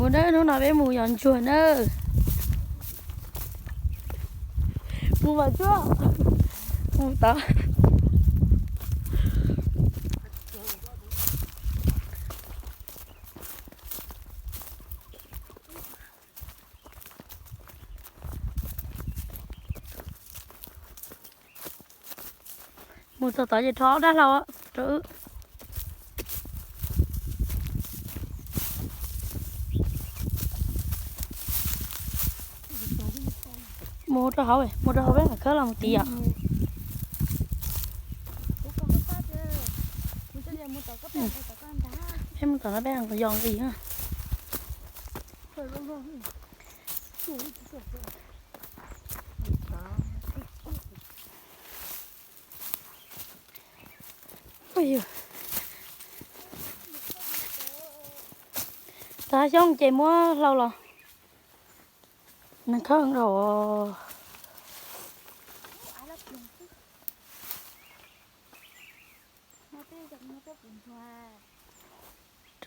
Mus nawb, hnub no peb mus yos ntsuag nawb. Mus mas tsuag. Mus tod. Mus txog tod ces rho ob dab hlau rau wb. Mus rau hauv, mus rau hauv peb mam khawb los mus tid yom. Peb mus tom no peb yos nqis na. Tag xyoob ces muab hlau los. Neeg khawb dhau.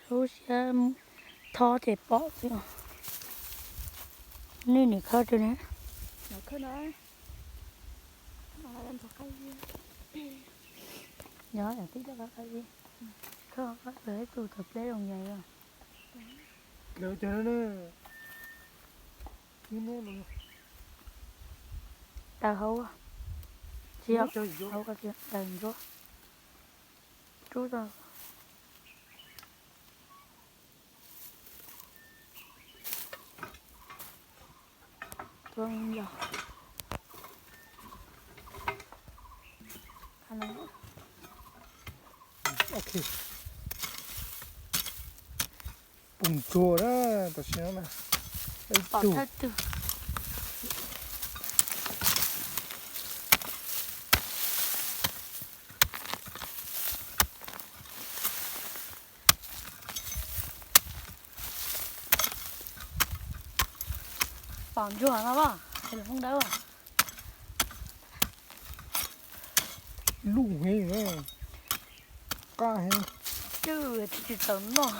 Rau siab thob ces pom xwb. Nws nws khawb rau ne. Nyob yam tib laj qab qab zib, khawb qab tus thaum pleb zoo ncaim os. Daws hauv, tsis yog hauv, daws ntsuab. Rub tau. Tuaj yos. Pum ntsuag na, tam sim no na. Ib tug. Pom ntsuag no as, es lawv hoob dawb as. Luj heev, qab heev. Cwj tsis tau noj.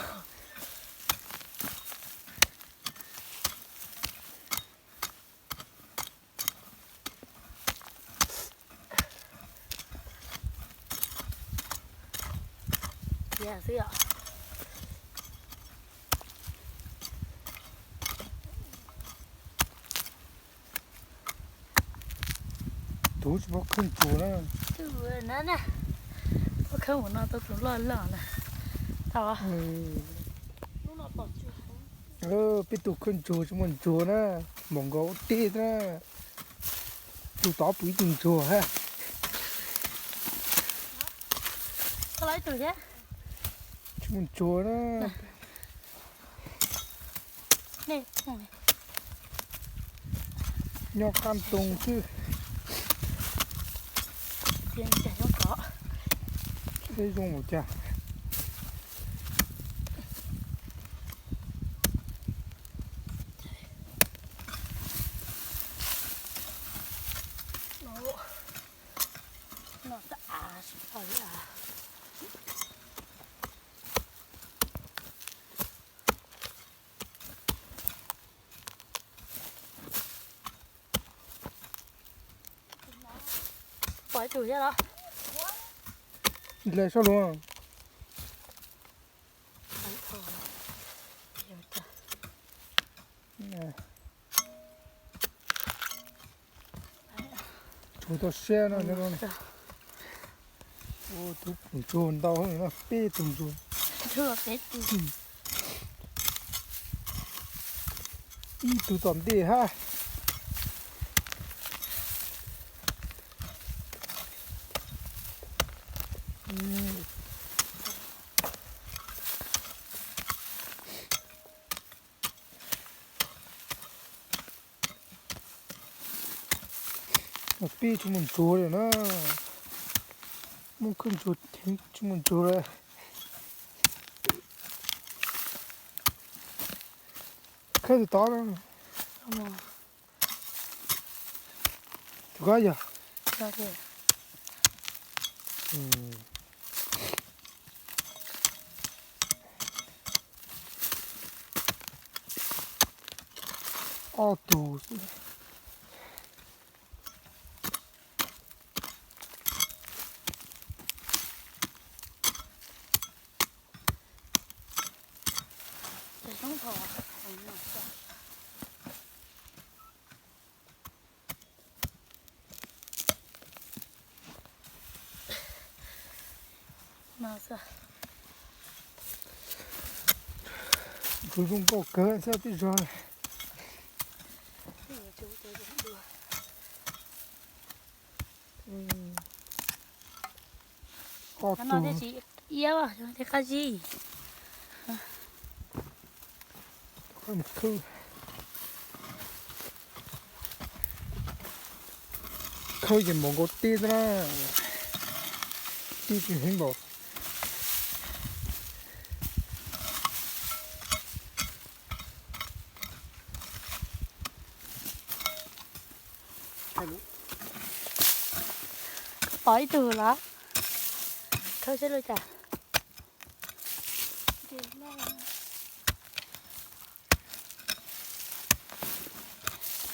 Tiag xwb os. Tus tsis paub khawb ntsuag na. Tus na na, paub khawb mus no tau tus loj loj na. Tau. Peb tus khawb ntsuag tsis muaj ntsuag na, npaum nkaus ua teb na. Tus tod pum ib tug ntsuag ha. Tsis muaj ntsuag na. Nyob qab ntoo xwb. Seb zoo mus cas. Pom ib tug thiab los? Dlej sab luag. Tsuag tau siab no. Tus pum ntsuag ntau no, peb tus ntsuag. Ib tug tom ntej hab. Peb tsis muaj ntsuag li na. Muaj khawb ntsuag, tsis muaj ntsuag li. Khawb tus tod na. Tus koj yog. Yog tiag. Mm. ob tug xwb. Kuv zoo nkauj kawg xwb tib zog. Ob tug. Iab thiaj qab zib. Khawb ces npaum nkaus tib xwb na, tib tsis heev npaum. Pom ib tug los, khawb saib li cas.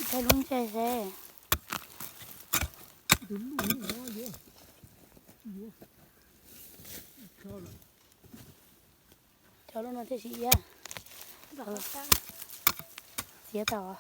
Ib tug lub ntsej seb. Cov lub no thiaj tsis iab. Txiav tau.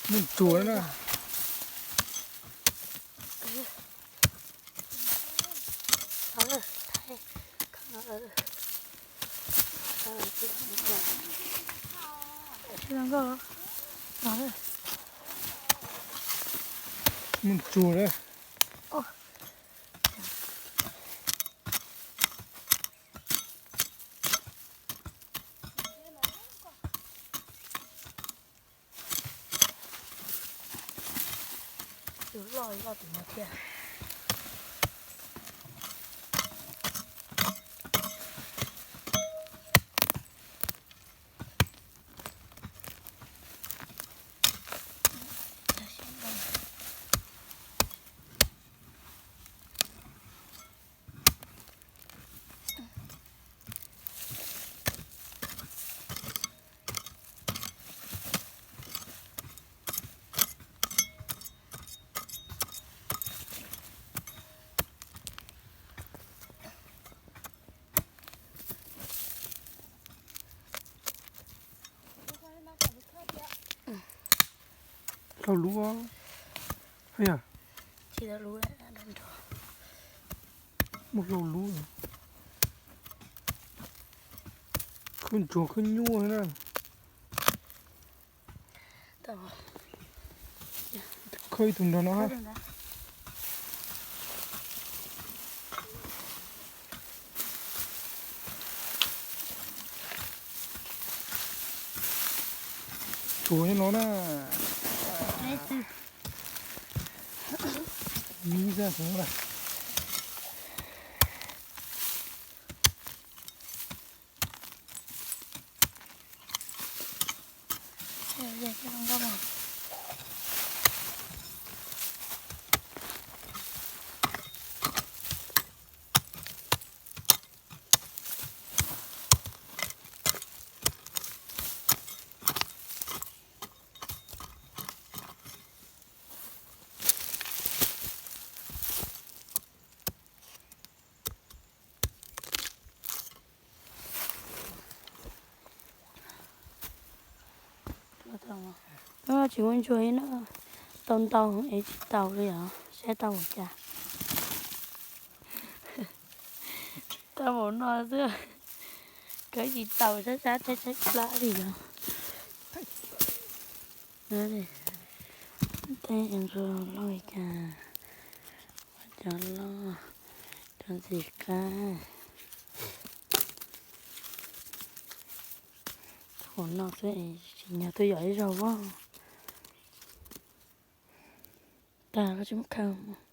Muaj tsuas na. Muaj tsuas na. Tus loj loj tim no thiab. Hlau lub, yog muaj hlau lub, khawb ntsuag khawb nyuaj na. Khawb ib tug nrog no. Tsuas nyob no na. Miv xwb. Tsis muaj ntsuag ib no tau ntau es tsis tau li os, saib tau ua cas. Tau npaum no xwb, khawb tsis tau, sab sab tshaib tshaib plab li os. Tej ntsuag loj li cas, cov loj, cov ntxim qab. Tau npaum no xwb es tsis nyog tuaj yos ib zaug voj. Tag koj tsis muab khaws.